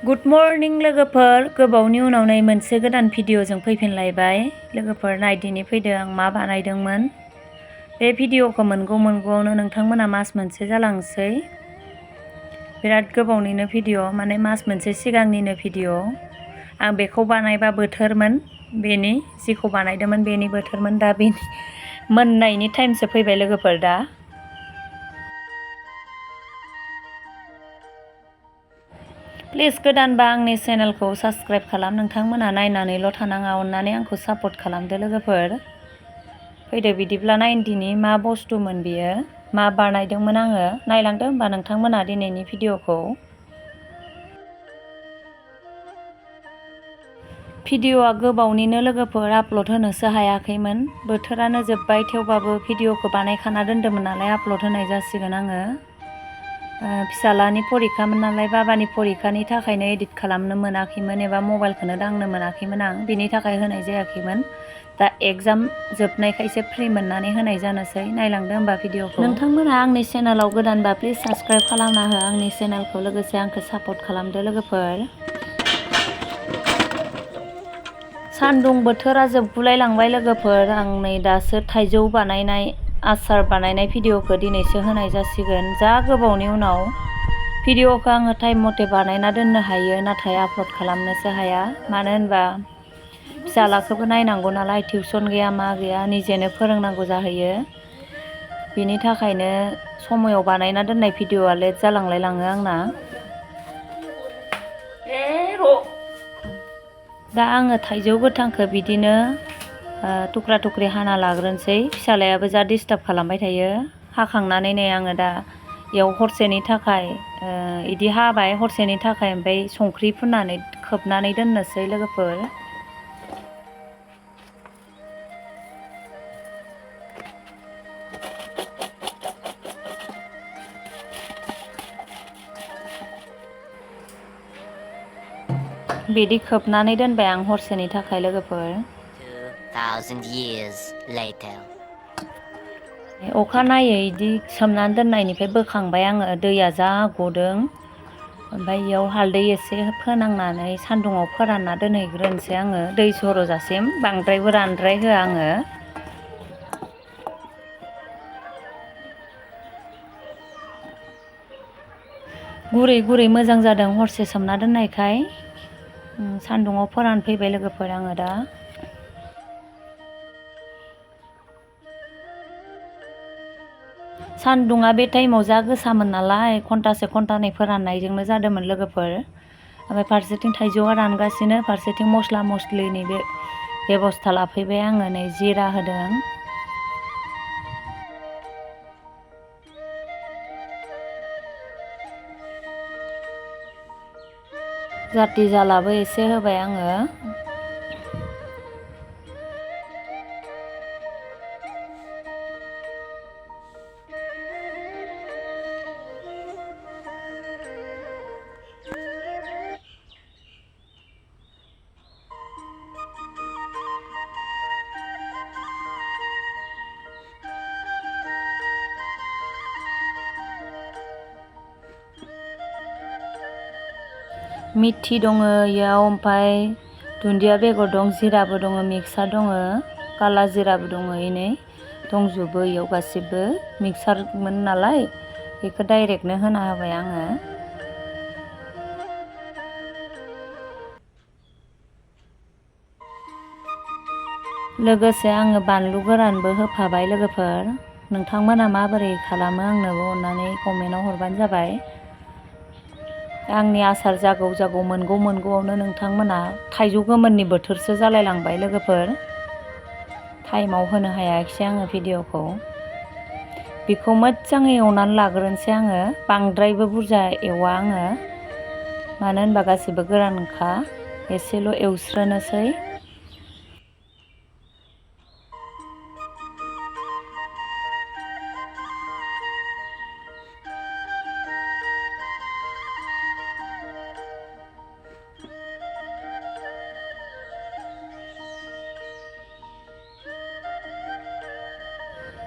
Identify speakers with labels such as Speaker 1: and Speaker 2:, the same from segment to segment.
Speaker 1: Good morning लोगोफोर, गोबावनि उनाव नै मोनसे गोदान भिडिअजों फैफिनलायबाय। लोगोफोर नायदिनि फैदो आं मा बानायदोंमोन। बे भिडिअखौ मोनगौआवनो नोंथांमोना मास मोनसे जालांसै। बिराद गोबावनिनो भिडिअ, माने मास मोनसे सिगांनिनो भिडिअ। आं बेखौ बानायबा बोथोरमोन, बेनि जिखौ बानायदोंमोन बेनि बोथोरमोन। दा बेनि मोननायनि टाइमसो फैबाय लोगोफोर दा। प्लिज गोदानबा आंनि चेनेलखौ साबस्क्राइब खालाम। नोंथांमोना नायनानैल' थानाङा, अननानै आंखौ सापर्ट खालामदो लोगोफोर। फैदो बिदिब्ला नायदिनि मा बुस्थुमोन बियो, मा बानायदोंमोन आङो। नायलांदो होमबा नोंथांमोना दिनैनि भिडिअखौ। भिडिअआ गोबावनिनो लोगोफोर, आपल'ड होनोसो हायाखैमोन। बोथोरानो जोब्बाय, थेवबाबो भिडिअखौ बानायखाना दोन्दोंमोन नालाय आपल'ड होनाय जासिगोन आङो। फिसालानि परिखामोन नालाय, बाबानि परिखानि थाखायनो एडिट खालामनो मोनाखैमोन एबा मबाइलखौनो दांनो मोनाखैमोन आं, बिनि थाखाय होनाय जायाखैमोन। दा एग्जाम जोबनायखायसो फ्रि मोननानै होनाय जानोसै। नायलांदो होमबा भिडिअखौ। नोंथांमोना आंनि चेनेलाव गोदानबा प्लिज साबस्क्राइब खालामना हो आंनि चेनेलखौ, लोगोसे आंखौ सापर्ट खालामदो लोगोफोर। सान्दुं बोथोरा जोबगुलायलांबाय लोगोफोर। आं नै दासो थाइजौ बानायनाय, आसार बानायनाय भिडिअखौ दिनैसो होनाय जासिगोन। जा गोबावनि उनाव भिडिअखौ आङो टाइम मथे बानायना दोननो हायो, नाथाय आपल'ड खालामनोसो हाया। मानो होनबा फिसालाखौबो नायनांगौ नालाय, टिउसन गैया मा गैया, निजेनो फोरोंनांगौ जाहैयो। बिनि थाखायनो समायाव बानायना दोननाय भिडिअआ लेट जालांलाय लाङो आंना। दा आङो थाइजौ गोथांखौ बिदिनो थुख्रा थुख्रि हाना लाग्रोनोसै। फिसालायाबो जा डिस्टार्ब खालामबाय थायो। हाखांनानै नै आङो दा बेयाव हरसेनि थाखाय इदि हाबाय, हरसेनि थाखाय ओमफ्राय संख्रि फुननानै खोबनानै दोननोसै लोगोफोर। बिदि खोबनानै दोनबाय आं हरसेनि थाखाय लोगोफोर।
Speaker 2: 2000 years later.
Speaker 1: अखानायै इदि सोमनानै दोननायनिफ्राय बोखांबाय आङो, दैया जा गदों। ओमफ्राय इयाव हालदै एसे फोनांनानै सान्दुङाव फोरानना दोनहैग्रोनोसै आङो, दै सर'जासिम। बांद्रायबो रानद्राय होआ आङो। गुरै गुरै मोजां जादों हरसे सोमना दोननायखाय। सान्दुङाव फोरानफैबाय लोगोफोर आङो दा। सान्दुङा बे टाइमाव जा गोसामोन नालाय, घन्टासे घन्टानै फोराननायजोंनो जादोंमोन लोगोफोर। ओमफ्राय फारसेथिं थाइजौआ रानगासिनो, फारसेथिं मस्ला मस्लिनि बे बेबस्था लाफैबाय आङो। नै जिरा होदों। जाथि जालाबो एसे होबाय आङो। मिथि दङ इयाव, ओमफ्राय दुन्दिया बेगर दं, जिराबो दङ, मिक्सार दङ, काला जिराबो दङ, इनै दंजोबो इयाव गासिबो। मिक्सारमोन नालाय बेखौ डाइरेक्टनो होना होबाय आङो। लोगोसे आङो बानलु गोरानबो होफाबाय लोगोफोर। नोंथांमोना माबोरै खालामो आंनोबो अननानै कमेन्टआव हरबानो जाबाय। आंनि आसार जागौ जागौ मोनगौआवनो नोंथांमोना, थाइजौ गोमोननि बोथोरसो जालायलांबाय लोगोफोर। टाइमाव होनो हायाखिसै आङो भिडिअखौ। बेखौ मोजाङै एवनानै लाग्रोनोसै आङो। बांद्रायबो बुरजा एवा आङो, मानो होनबा गासिबो गोरानखा। एसेल' एवस्रोनोसै।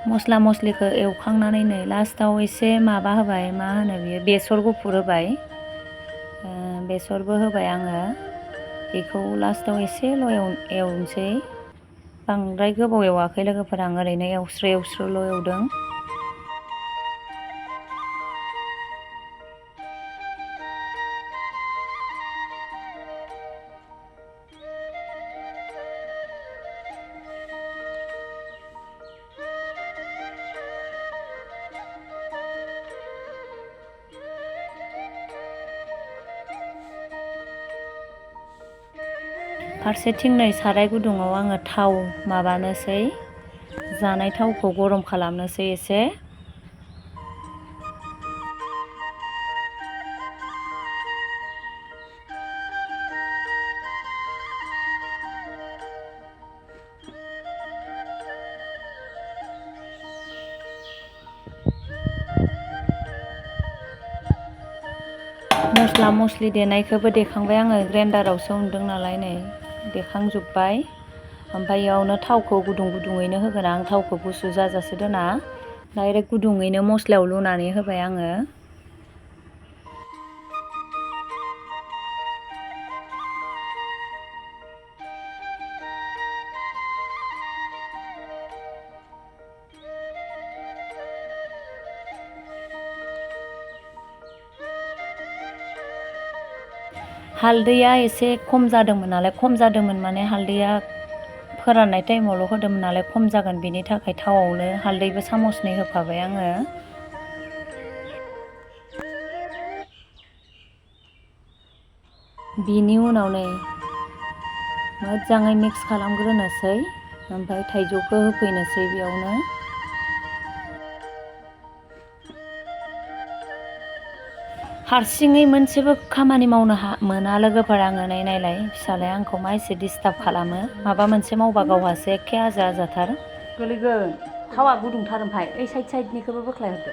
Speaker 1: मस्ला मस्लिखौ एवखांनानै नै लास्टाव एसे माबा होबाय, मा होनो बियो, बेसर गुफुर होबाय। बेसरबो होबाय आङो। बेखौ लास्टाव एसेल' एवनोसै, बांद्राय गोबाव एवाखै लोगोफोर, आं ओरैनो एवस्रोल' एवदों। फारसेथिं नै साराय गुदुङाव आङो थाव माबानोसै, जानाय थावखौ गरम खालामनोसै एसे। मस्ला मस्लि देनायखौबो देखांबाय आङो, ग्राइन्डारावसो उनदों नालाय नै देखांजोब्बाय। ओमफ्राय इयावनो थावखौ गुदुङैनो होगोन आं, थावखौ गुसु जाजासे दोना, डाइरेक्ट गुदुङैनो मस्लायाव लुनानै होबाय आङो। हालदैया एसे खम जादोंमोन नालाय, खम जादोंमोन माने हालदैया फोराननाय टाइमावल' होदोंमोन नालाय खम जागोन, बेनि थाखाय थावआवनो हालदैबो सामसनै होफाबाय आङो। बिनि उनाव नै मोजाङै मिक्स खालामग्रोनोसै, ओमफ्राय थाइजौखौ होफैनोसै बेयावनो। हारसिङै मोनसेबो खामानि मावनो मोना लोगोफोर, आङो नै नायलाय फिसालाया आंखौ मा एसे डिस्टार्ब खालामो, माबा मोनसे मावबा गावहासो एखे आजा आजाथार। गोलैगोन, थावा गुदुंथार, ओमफ्राय ओइ साइडनिखौबो बोख्लायहरदो।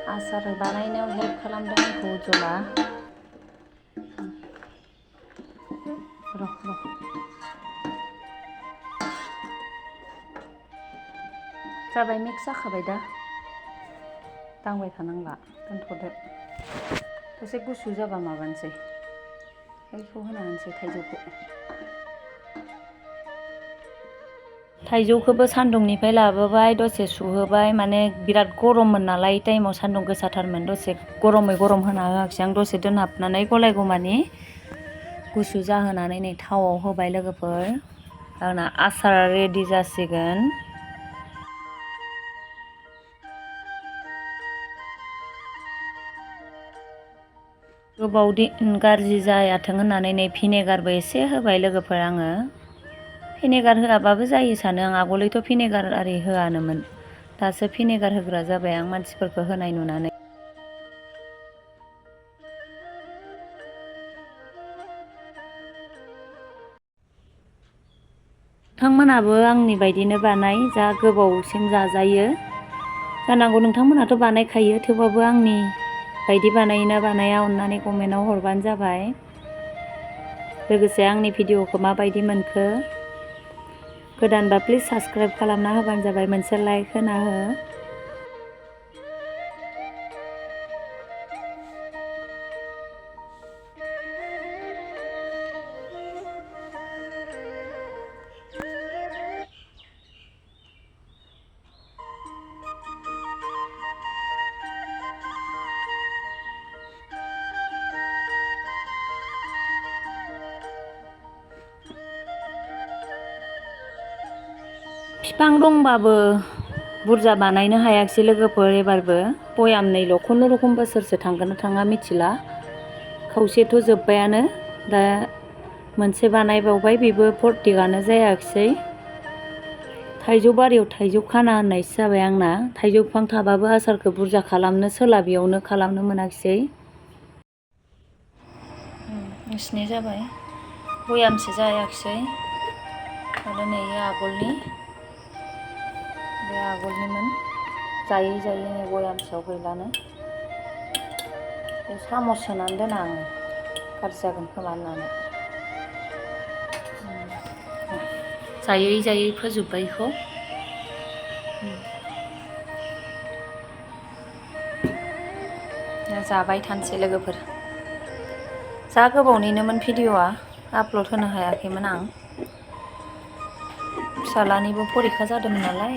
Speaker 1: आसार बानायनायाव हेल्प खालामदों आंखौ उज्जला। जाबाय, मिक्स जाखाबाय दा, दांबाय थानांला, दोनथ'दो। दसे गुसु जाबा माबानोसै, बेखौ होना होनोसै थाइजौखौबो सान्दुंनिफ्राय लाबोबाय, दसे सुहोबाय, माने बिराद गरममोन नालाय टाइमाव, सान्दुं गोसाथारमोन, दसे गरम होना होआखिसै आं, दसे दोनहाबनानै गलायगौमानि गुसु जाहोनानै नै थावआव होबाय लोगोफोर। आंना आसारा रेडि जासिगोन। गोबाव गाज्रि जायाथों होननानै नै भिनेगारबो एसे होबाय लोगोफोर आङो। भिनेगार होआबाबो जायो सानो आं, आगोलैथ' भिनेगार आरि होआनोमोन, दासो भिनेगार होग्रा जाबाय आं मानसिफोरखौ होनाय नुनानै। नोंथांमोनाबो आंनि बायदिनो बानाय, जा गोबावसिम जाजायो जानांगौ। नोंथांमोनाथ' बानायखायो, थेवबाबो आंनि बायदि बानायोना बानाया अननानै कमेन्टआव हरबानो जाबाय। लोगोसे आंनि भिडिअखौ माबायदि मोनखो, गोदानबा प्लिज साबस्क्राइब खालामना होबानो जाबाय, मोनसे लाइक होना हो। बिफां दंबाबो बुरजा बानायनो हायाखिसै लोगोफोर एबारबो, बयामनैल' खुनुरुखुम बोसोरसे थांगोन ना थाङा मिथिला, खावसेथ' जोब्बायानो, दा मोनसे बानायबावबाय, बेबो फर्टिकआनो जायाखिसै। थाइजौ बारियाव थाइजौ खाना होननायसो जाबाय आंना, थाइजौ बिफां थाबाबो आसारखौ बुरजा खालामनो सोलाबियावनो खालामनो मोनाखिसै। नोंसिनि जाबाय, बयामसे जायाखिसै, आरो नै आगोलनि, बे आगोलनिमोन, जायै जायै नै बयामसेयाव गैलानो। बे सामस सोनानै दोना आङो, गाज्रि जागोन खोमा होननानै। जायै जायै फोजोब्बाय बेखौ। जाबाय थानोसै लोगोफोर। जा गोबावनिनोमोन भिडिअ'आ आपल'ड होनो हायाखैमोन आं। फिसालानिबो फरिखा जादोंमोन नालाय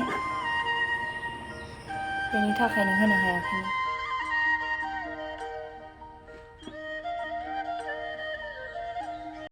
Speaker 1: बेनि थाखायनो होनो हायाखैमोन।